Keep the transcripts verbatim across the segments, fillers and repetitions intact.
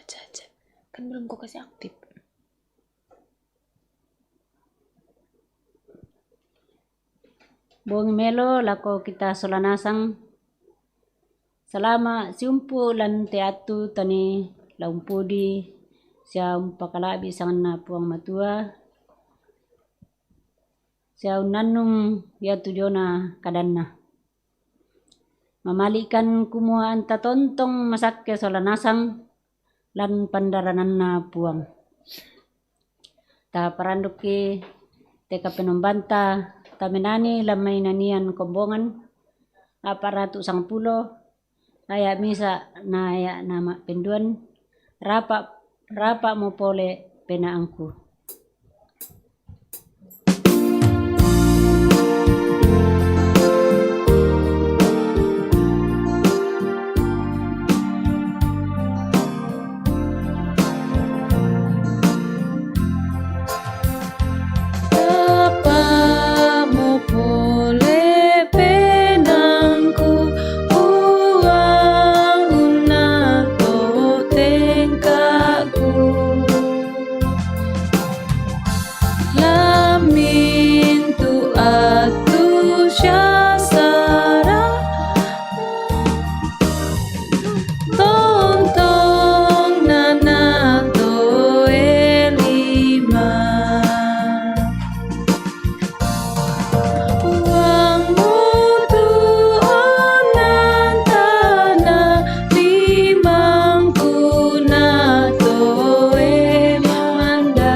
Caca. Kan belum kau kasih aktif. Bongi melo lako kita sola nasang. Salama siumpu lan te atu tani la umpudi sia umpakalabi sanganna Puang Matua, sia unnannung iatu diona kadanna. Mamalikan kumua anta tontong masakke sola nasang lan pandarananna Puang. Ta parandukki teka penombanta tamenani lan mainanian kombongan, apa ratu sangpulo, aya misa na aya na mappenduan, rapa, rapa mo pole penaangku. Tapamu pole penangku, uang unna to tengkaku. Lamintu atu siasara, tontong nana to elima. Uang mutu onan tana limangku na to emanda.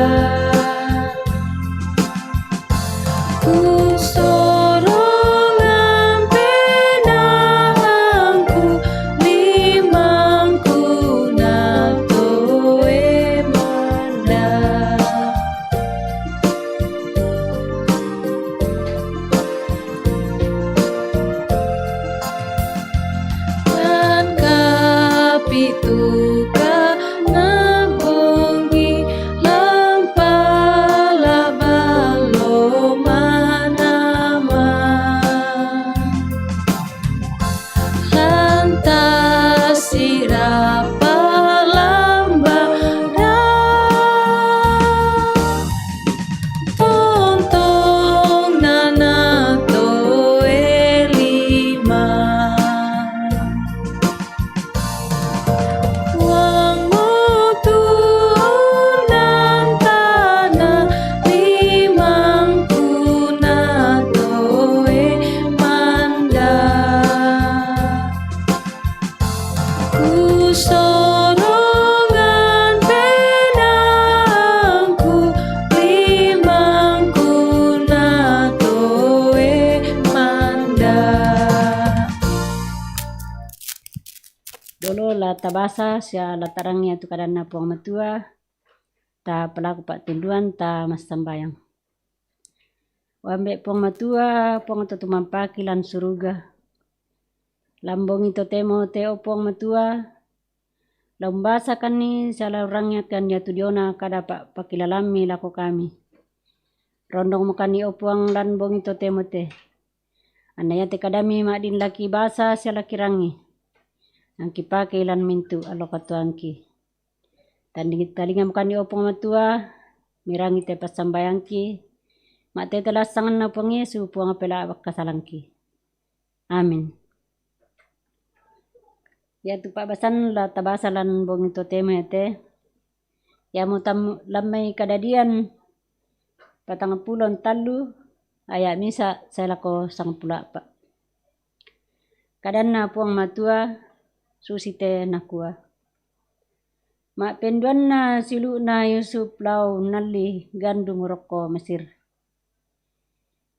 Kusorongan penaangku, limangku na to emanda. Lan kapitu kana bongi lampa labalo manama. Lantas sirapa lambada, tontong nana to elima. Uang mutu onan tana limangku na to emanda. Kusorongan penaangku, limangku na to emanda. Dolo la tabasa sia la tarangi atu kadanna Puang Matua, tapalaku pa'tunduan, ta massambayang. O Ambe' Puang Matua, Puang to tumampaki lan suruga. Lan bongi totemo te, o Puang Matua, la umbasakanni sia la urangiakan iatu diona kada pa-, pakilalammi lako kami. Rondongmokanni, o Puang, lan bongi totemo te. Anna iate kadammi ma'din laki basa sia laki rangi, angki pakei lan mintu' allo katuoangki. Tandingi talingamokanni, o Puang Matua, mirangi te passambayangki, ma'tete lan sanganna Puang Yesu, Puang, pela' pakkasalangki. Amin. Iatu pa'basan la tabasa lan bongi totemo iate, iamo tam-, lan mai Kadadian patangpulo tallu, aya' misa' sae lako sangpulo a'pa'. Kadanna Puang Matua, susite nakua, Ma'penduanna siulu'na Yusuf lao unnalli gandung rokko Mesir.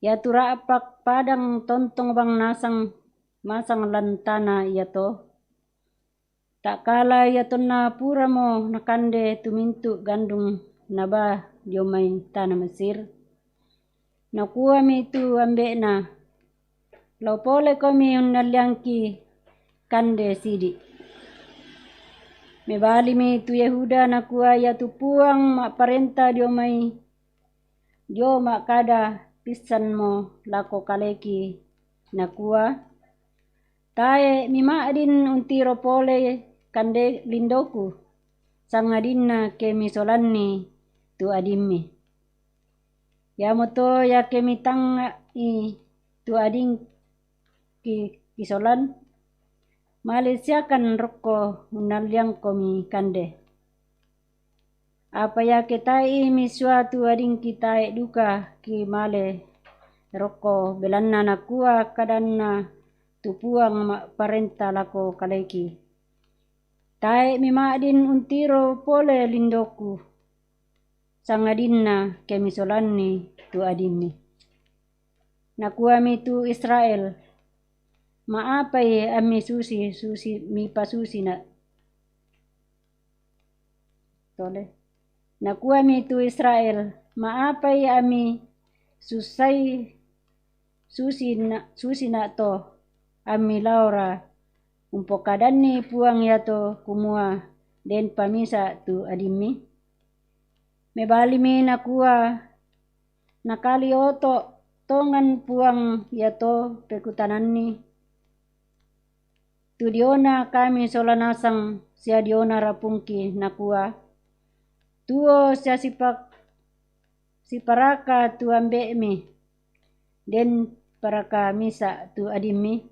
Iatu ra'pak padang tontong bang nasang masang lan tana iato. Ta'kala ia tonna puramo nakande tu mintu' gandung nabaa dio mai tana Mesir, nakuami tu ambe'na, Lao polekomi unnalliangki kande sidi'. Mebalimi tu Yehuda nakua, Iatu Puang ma'parenta dio mai dio ma'kada pissanmo lako kaleki, nakua, Tae' mima'din untiro pole kande lindoku, sangadinna ke misolanni tu adimmi. Iamoto iake mitangnga'i tu adingki kisolan, male siakan rokko unnalliangkomi kande. Apa iake tae'i misua tu adingki, tae duka ki male rokko, belanna nakua kadanna tu Puang ma'parenta lako kaleki, tae' mima'din untiro pole lindoku, sangadinna ke misolanni tu adimmi. Nakuami tu Israel, ma'apai ammi susi, susi mipasusina tole. Nakuami tu Israel, ma'apai ammi sussai susina, susina to, ammi laora, umpokadanni Puang iato kumua, denpa misa tu adimmi? Mebalimi nakua, nakali oto tongan Puang iato pekutananni, tu diona kami sola nasang sia diona rapungki, nakua, tuo sia sipak-, siparaka tu ambe'mi, den paraka misa tu adimmi?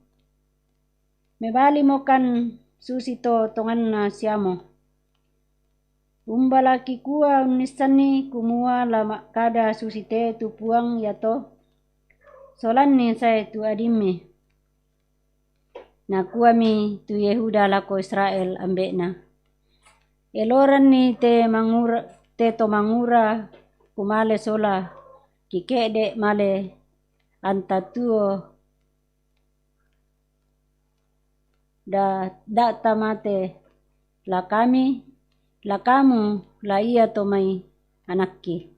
Mebalimokan susito tonganna siamo, umba laki kua unnissanni kumua la ma'kada susite tu Puang iato, solanni sae tu adimmi? Nakuami tu Yehuda lako Israel ambe'na, eloranni te mangura, te to mangura kumale sola, kike'de male anta tuo da, da'ta mate, la kami, la kamu, la ia to mai anakki.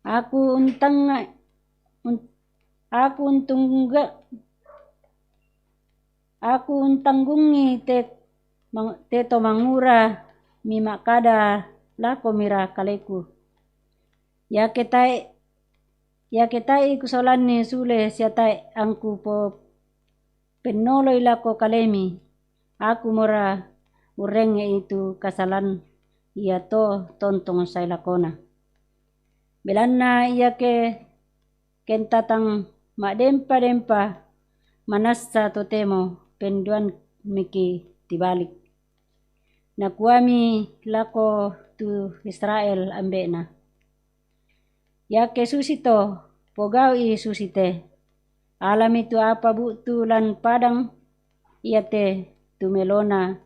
Aku untang-, un-, aku untungga-, aku untanggungi te mang-, te to mangura mi ma'kada lako mira kaleku. Iake tae, iake tae kusolanni sule sia tae angku po-, pennoloi lako kalemi, aku mora urrengnge'i tu kasalan iato tontong sae lakona. Belanna iake kentatang ma'dempa-dempa manassa totemo penduan miki tibalik. Nakuami lako tu Israel ambe'na, iake susito, pogau'i susite. Alami tu apa bu'tu lan padang iate tu melona,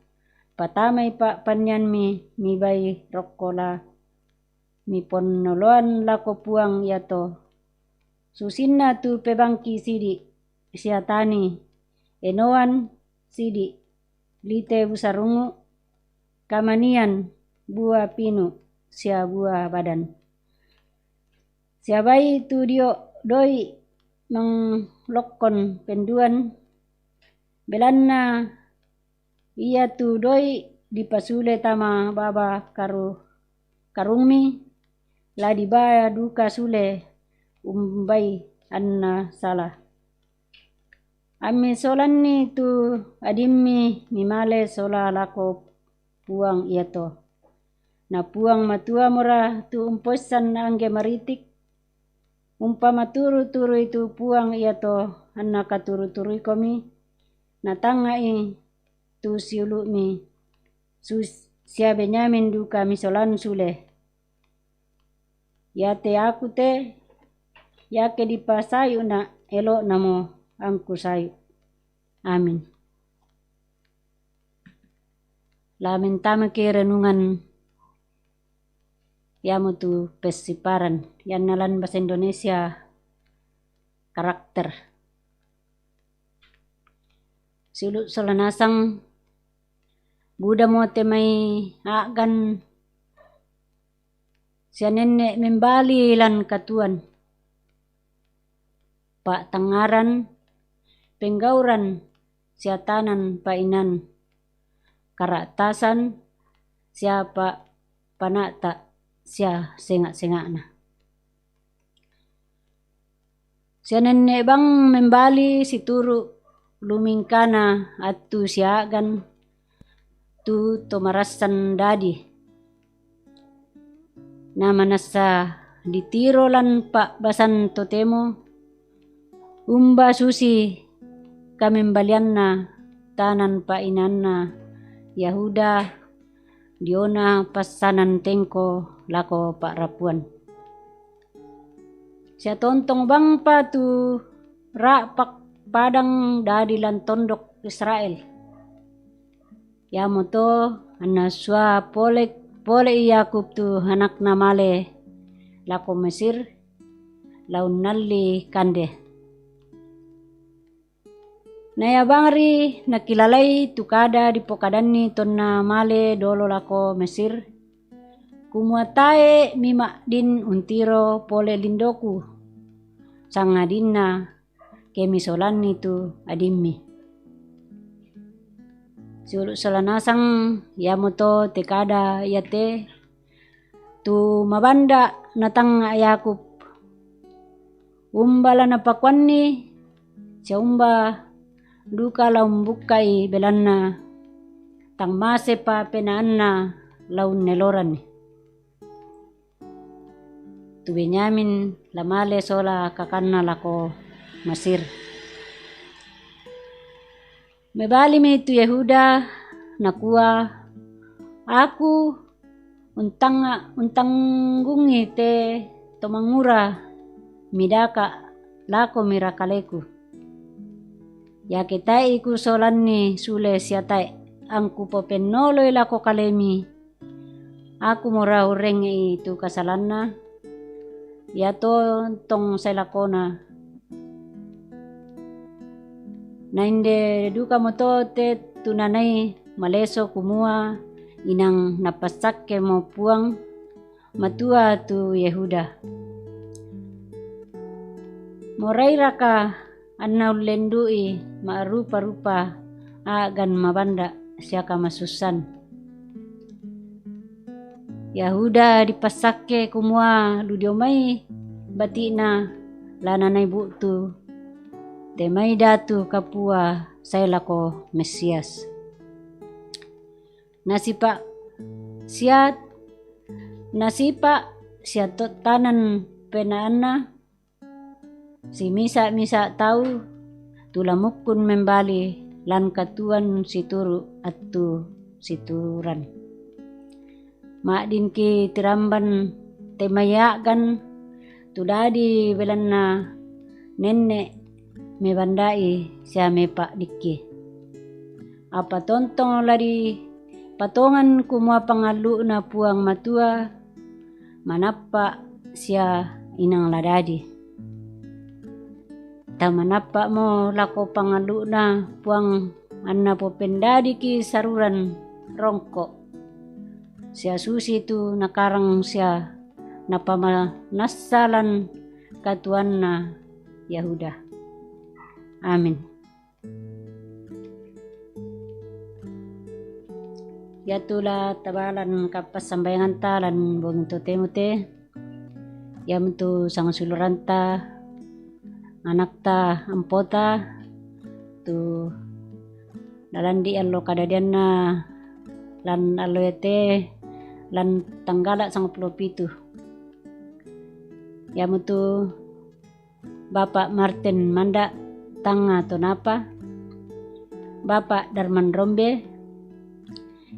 patamai pa'pannianmi mibai rokko la miponnoloan lako Puang iato. Susinna tu pebangki sidi, sia tani enoan sidi, lite busarungu, kamanian, bua pinu, sia bua badan. Sia bai tu dio doi manglokkon penduan, belanna ia tu doi dipasule tama baba karu-, karungmi, la dibaa duka sule umbai anna sala. Ammi solanni tu adimmi mimale sola lako Puang iato. Na Puang Matua mora tu umpoissan angge maritik, umpamaturu-turui tu Puang iato anna katuru-turuikomi, natangnga'i tu siulu'mi, sus-, sia Benyamin duka misolan sule. Iate aku te, iake dipasayu'na, elo'namo angku sayu. Amin. La mentamaki renungan iamotu pessiparan, ianna lan bahasa Indonesia karakter. Siulu' sola nasang, budamo te mai a'gan sia nenne' membali lan katuoan, pa'tangngaran, penggauran, sia tanan pa'inan, kara'tasan, sia pa-, pana'ta, sia senga'-senga'na. Sia nenne' bang membali situru' lumingkana attu sia a'gan, tu to marassan dadi. Na manassa ditiro lan pa'basan totemo, umba susi kamembalianna tanan pa'inaanna Yahuda diona passanan tengko lako pa'rapuan. Sia tontong bangpa tu ra'pak padang dadi lan tondok Israel. Iamoto anna sua pole, pole Yakub tu anakna male lako Mesir, la unnalli kande. Na ia bangri nakilalai tu kada dipokadanni tonna male dolo lako Mesir, kumua tae mima'din untiro pole lindoku, sangadinna ke misolanni tu adimmi. Siulu' sola nasang iamoto te kada iate tu mabanda natangnga' Yakub. Umba la napakuanni, sia umba duka la umbukka'i belanna tang masepa penaanna la unneloranni. Tu Benyamin la male sola kakanna lako Mesir. Mebalimi tu Yehuda, nakua, Aku untang-, untanggungi te to mangura midaka lako mirakaleku. Iake tae' kusolanni sule sia tae' angku popennoloi lako kalemi, aku mora urrengnge'i tu kasalanna, ia tontong sae lakona. Na inde dukamoto te tunanai maleso kumua inang napassakkemo Puang Matua tu Yehuda. Morairaka anna ullendu'i ma'rupa-rupa a'gan mabanda sia kamasussan. Yahuda dipassakke kumua lu dio mai bati'na la nanai bu'tu te mai datu kapua sae lako Mesias. Nasipa' sia, nasipa' sia tottanan penaanna simisa'-misa' tau tu la mukkun membali lan katuoan situru' attu situran. Ma'dinki tiramban te mai a'gan tu dadi belanna nenne' mebanda'i sia mepa'dikki. Apa tontong la dipatongan kumua pangallu'na Puang Matua manappa' sia inang la dadi. Tamanappa'mo lako pangallu'na Puang anna popendadiki saruran rongko', sia susitu nakarang sia napamanassa lan katuoanna Yahuda. Amin. Iatu la tabalan kappassambayanganta lan bongi totemo te, iamotu sangasuluranta, anakta, ampota, tu nalandi' allo kadadianna lan allo iate lan tanggala' sangpulo pitu. Iamotu Bapak Martin Manda Tangnga Tonapa, Bapak Darman Rombe,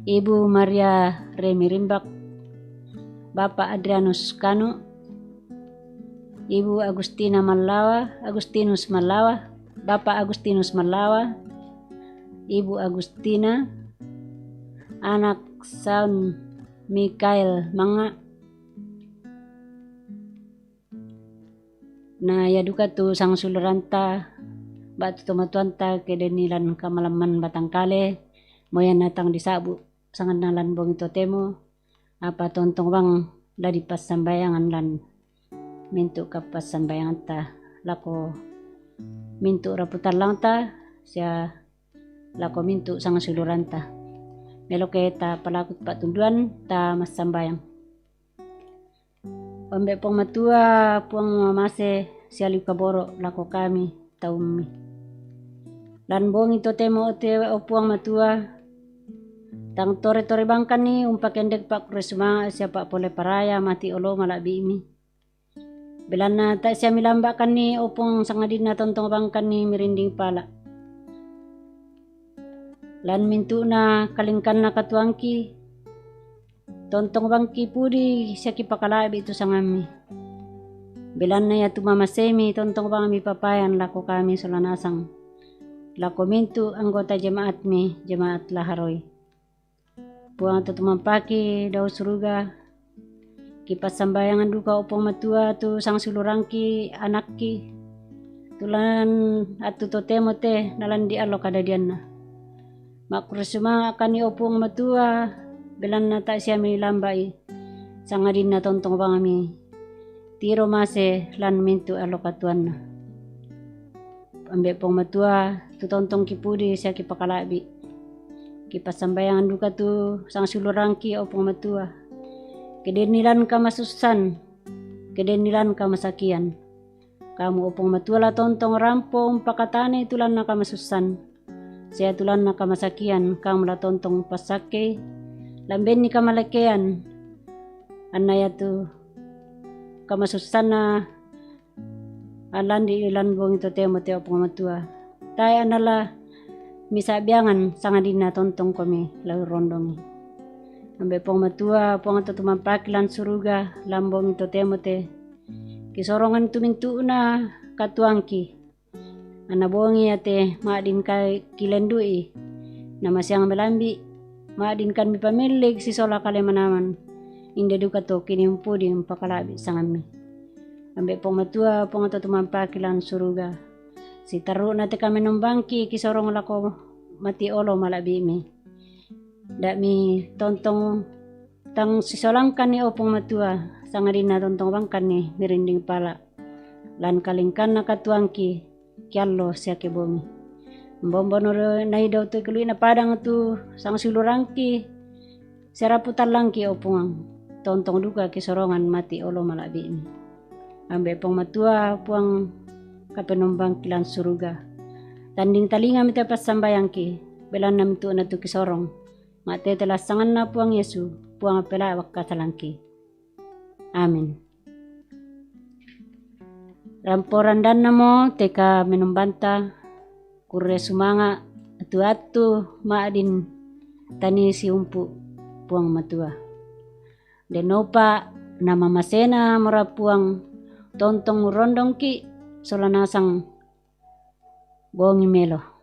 Ibu Maria Remi Rimbak, Bapak Adrianus Kanu, Ibu Agustina Mallawa, Agustinus Mallawa, Bapak Agustinus Mallawa, Ibu Agustina, anak Saun Mikael Manga, Na ia duka tu sangsuluranta ba'tu tomatuanta ke denni lan kamalamman batangkale, moya natang disa'bu' sanganna lan bongi totemo, apa tontong bang la dipassambayangan lan mintu' kappassambayanganta lako mintu' rapu tallangta sia lako mintu' sangsuluranta. Meloke ta palaku pa'tunduan, ta massambayang. Ombe' Puang Matua, Puang mamase sia liu kaboro' lako kami taummi. Lan bongi totemo o te, o Puang Matua, Tang tore-tore bangkanni umpakendek pa'kurre sumanga' sia pa'pole paraya mati' olo mala'bi'mi. Belanna tae' sia milamba'kanni, o Puang, sangadinna tontong bangkanni mirinding pala'. Lan mintu'na kalingkanna katuoangki, tontong bangki pudi sia kipakala'bi' tu sangammi. Belanna iatu mamasemi tontong bang mipapayan lako kami sola nasang lako mintu' anggota jama'atmi, jama'at Laharoi. Puang to tumampaki dao suruga, kipassambayangan duka, o Puang Matua, tu sangsiulurangki anakki, tu lan attu totemo te nalandi allo kadadianna. Ma'kurre sumanga'kanni, o Puang Matua, belanna tae' sia milamba'i, sangadinna tontong bang mitiro mase lan mintu' allo katuoanna. Ambe' Puang Matua, tu tontong kipudi sia kipakala'bi', kipassambayangan duka tu sangsiulurangki, o Puang Matua. Kedenni lan kamasussan, kedenni lan kamasakian, Kamu, o Puang Matua, la tontong rampo umpakatanei tu lanna kamasussan, sia tu lanna kamasakian Kamu la tontong umpassakkei. Lambenni kamalakean, anna iatu kamasussanna allandi lan bongi totemo te, o Puang Matua. Tae' anna la misa'biangan, sangadinna tontongkomi la urondongi. Ambe' Puang Matua, Puang to tumampaki lan suruga, lan bongi totemo te kisorongan tu mintu'na katuoangki, anna bongi iate ma'din ka kilendu'i, namasiang melambi', ma'din kan mipamellei sisola kale manaman, inde duka to kiniumpudi umpakala'bi' sangammi. Ambe' Puang Matua, Puang to tumampaki lan suruga, sitarru'na te kamenombanki kisorong lako mati' olo mala'bi'mi. Da'mi tontong tang sisolangkanni, o Puang Matua, sangadinna tontong bangkanni mirinding pala' lan kalingkanna katuoangki kiallo sia kibongi. Mbombo noro nai dao tu kulu'na padang tu sangsiulurangki sia rapu tallangki, o Puang, tontong duka kisorongan mati' olo mala'bi'mi. Ambe' Puang Matua, Puang kapenombangki lan suruga, tanding talingami te passambayangki, belanna mintu'na tu kisorong. Ma'tete lan sanganNa Puang Yesu, Puang appela'bang kasalangki. Amin. Rampo randannamo te kamenombanta, kurre sumanga' atu-atu ma'din tanii siumpu' Puang Matua. Dennopa namamasena mora Puang, tontong urondongki' sola nasang bongi melo.